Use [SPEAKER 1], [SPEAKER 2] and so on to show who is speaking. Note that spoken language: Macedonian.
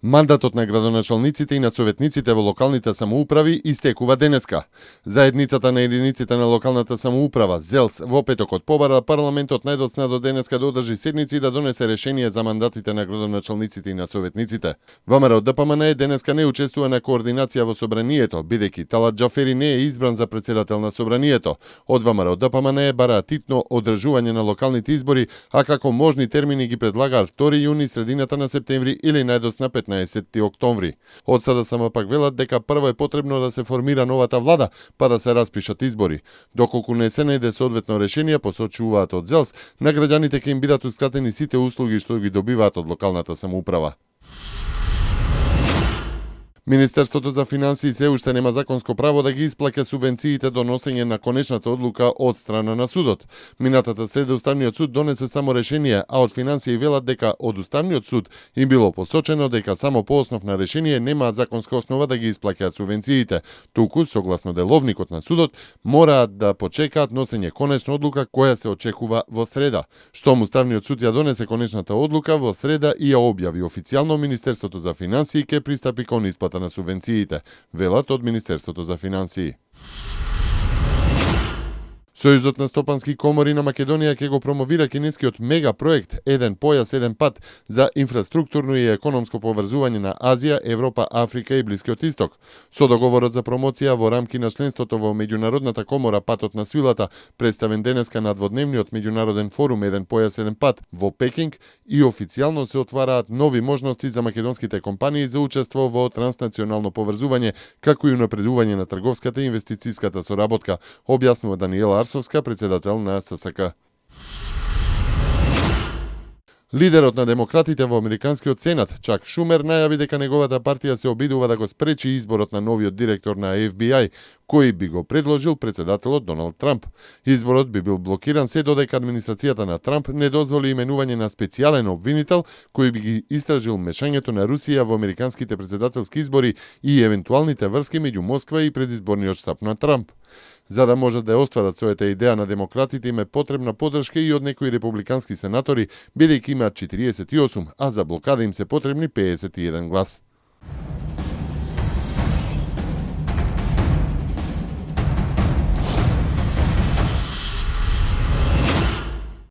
[SPEAKER 1] Мандатот на градоначалниците и на советниците во локалните самоуправи истекува денеска. Заедницата на единиците на локалната самоуправа, ЗЕЛС, во петокот побара парламентот најдоцна до денеска да одржи седници и да донесе решение за мандатите на градоначалниците и на советниците. ВМРО ДПМН денеска не учествува на координација во собранието, бидејќи Талат Џафери не е избран за председател на собранието. Од ВМРО ДПМН бараат титно одржување на локалните избори, а како можни термини ги предлагаат 2 јуни, средината на септември или најдоцна 15 октомври. Од СДСМ пак велат дека прво е потребно да се формира новата влада, па да се распишат избори. Доколку не се најде соодветно решение, посочуваат од ЗЕЛС, на граѓаните ќе им бидат ускратени сите услуги што ги добиваат од локалната самоуправа. Министерството за финансии се уште нема законско право да ги исплаќа субвенциите до носење на конечната одлука од страна на судот. Минатата среда Уставниот суд донесе само решение, а од финансии велат дека од Уставниот суд им било посочено дека само по основ на решение немаат законска основа да ги исплаќаат субвенциите. Туку, согласно деловникот на судот, мораат да почекаат носење конечна одлука која се очекува во среда. Штом Уставниот суд ја донесе конечната одлука во среда и ја објави официјално, Министерството за финансии ќе пристапи кон исплата на субвенциите, велат од Министерството за финансии. Сојузот на стопански комори на Македонија ќе го промовира кинескиот мега проект Еден појас, еден пат за инфраструктурно и економско поврзување на Азија, Европа, Африка и Блискиот Исток. Со договорот за промоција во рамки на членството во меѓународната комора Патот на свилата, представен денеска на дводневниот меѓународен форум Еден појас, еден пат во Пекинг, и официјално се отвараат нови можности за македонските компании за учество во транснационално поврзување, како и унапредување на трговската и инвестициската соработка, објаснува Даниела Арсовска, председател на ССК. Лидерот на демократите во Американскиот сенат, Чак Шумер, најави дека неговата партија се обидува да го спречи изборот на новиот директор на FBI, кој би го предложил председателот Доналд Трамп. Изборот би бил блокиран се додека администрацијата на Трамп не дозволи именување на специјален обвинител кој би ги истражил мешањето на Русија во американските председателски избори и евентуалните врски меѓу Москва и предизборниот штаб на Трамп. За да можат да ја остварат својата идеја на демократите им е потребна поддршка и од некои републикански сенатори, бидејќи имаат 48, а за блокада им се потребни 51 глас.